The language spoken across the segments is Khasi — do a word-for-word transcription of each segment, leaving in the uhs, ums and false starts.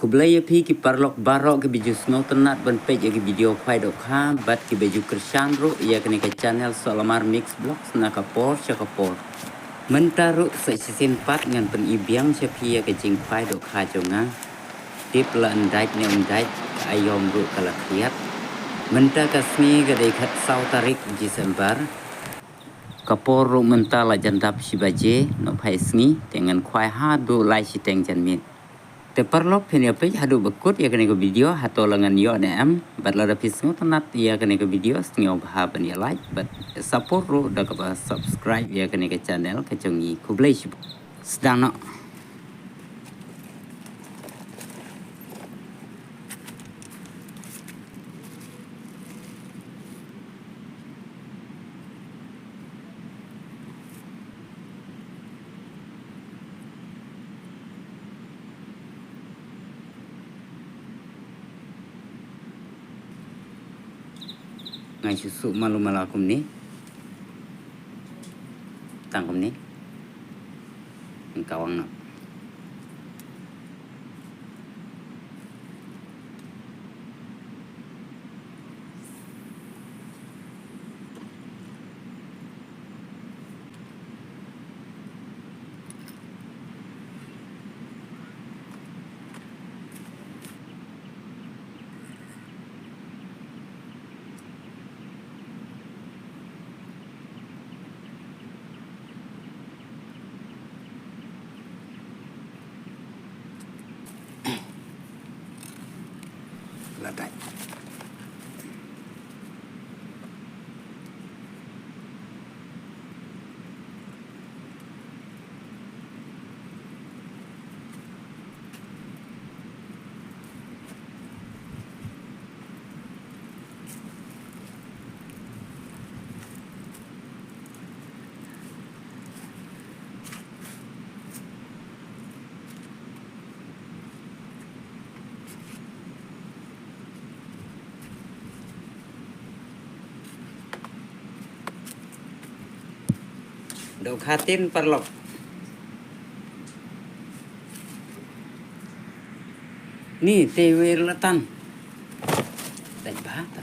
Khublei ïa phi ki paralok baroh kiba ju sngewtynnat ban peit ïa ki video khwai dohkha bad kiba ju kyrshan ruh ïa kane ka channel Sohlamar Mix Vlogs na ka por sha ka por. Mynta ruh sa shisien pat ngan pyni biang sha phi ïa ka jingkhwai dohkha jong nga. Tip la ndait ne ym ndait, ka aïom ruh ka la khriat. Mynta ka sngi ka dei khatsaw tarik December. Ka por ruh mynta la jan dap shi baje nohphai sngi, te ngan khwai haduh lai shiteng janmiet. Te paralok phin ïa peit haduh ba kut ïa kane ka video, hato la ngan ïoh ne em. Bad lada phi sngewtynnat ïa kane ka video, sngewbha ban ïa like bad support ruh da kaba subscribe ïa kane ka channel ka jong ngi. Khublei shibun. Sdang noh. Nga shu suh malu mala kumne. Tang kumne. Nga kawang noh. La dait. Dohkha tin paralok. Ni te wir la tan. Dait bha ta.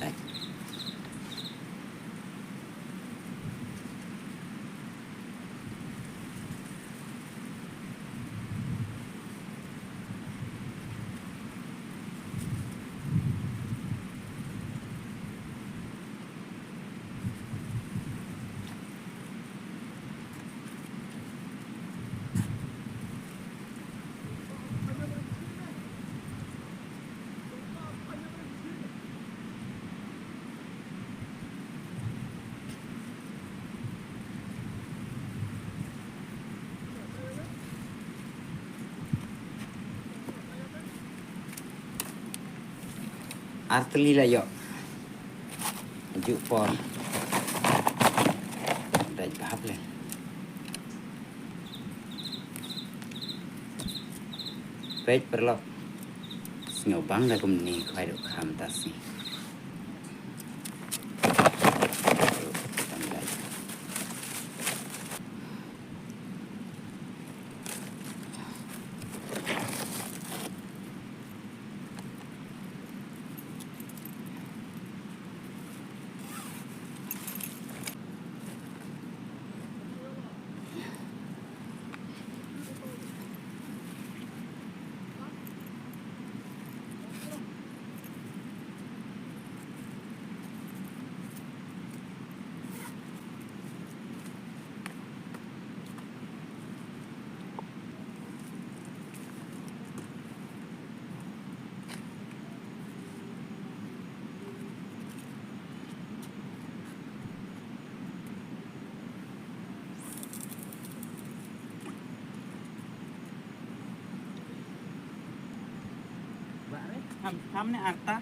Dait. Ar tylli la ïoh. Juh por. Dait bha le. Peit paralok. Sngewbang da kumne khwai dohkha mynta sngi. Bah re, kham, kham ne arta.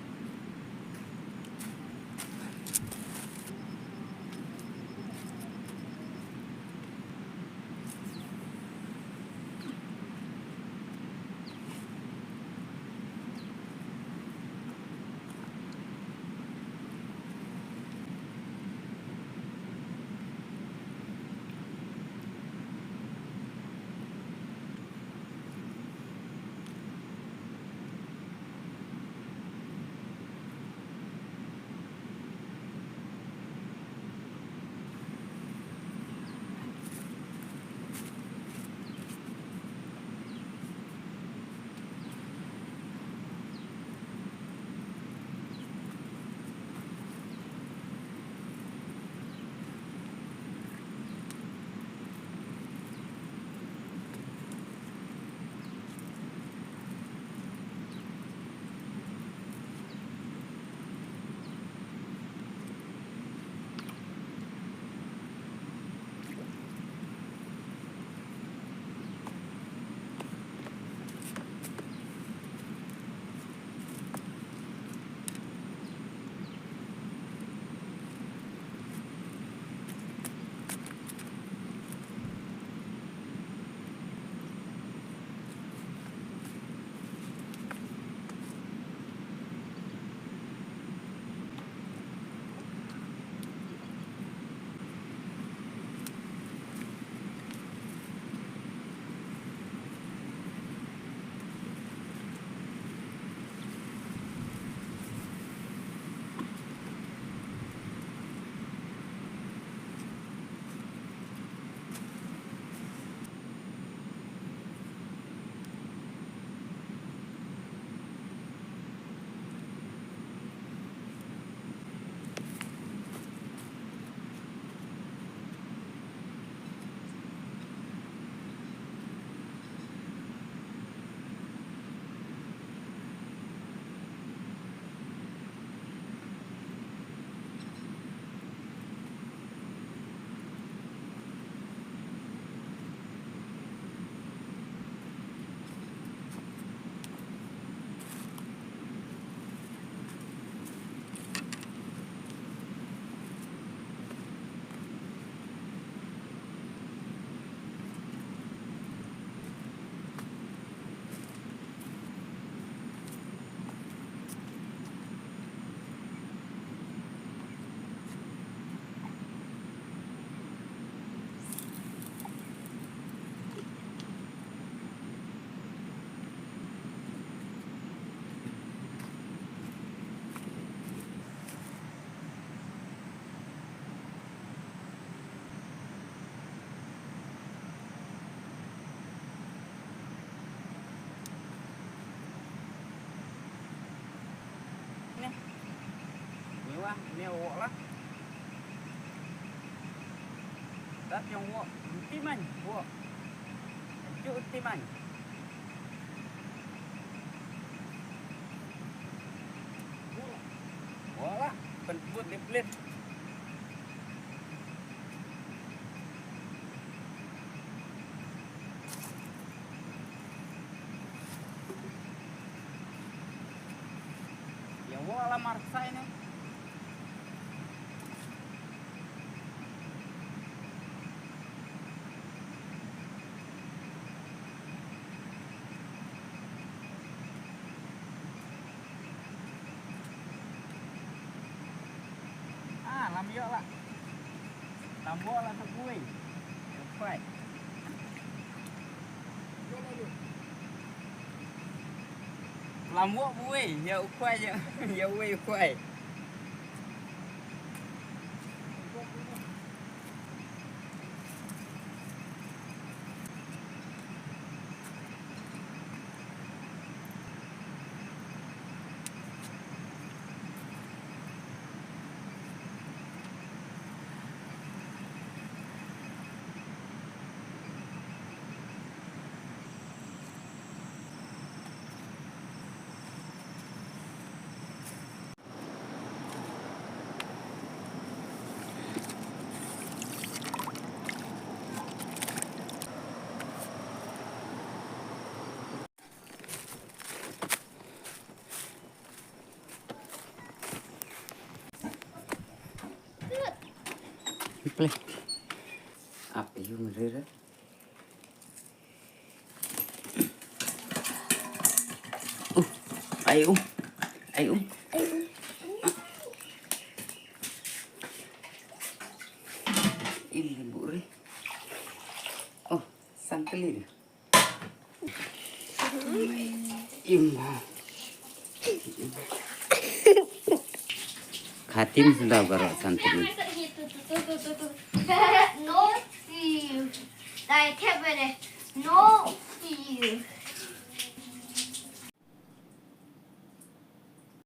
Wah, ne wok lah. Dat yang wok, ti man wok. Ju ti man. Wok lah, pynbut di plit. Ïa wok la mar ksai ne. Ah, lam ïoh lah. Lam wok lah tu bui. Ïa u khwai. Lam wok bui, ïa u khwai, ïa, ïa uwei u khwai. Play. Ap ïa u mrira. Uh, ai u. Ai u. Ili buri. Oh, sangkali. Imma. Khatim sudah baru santri. No fear. Dai tep bene. No fear.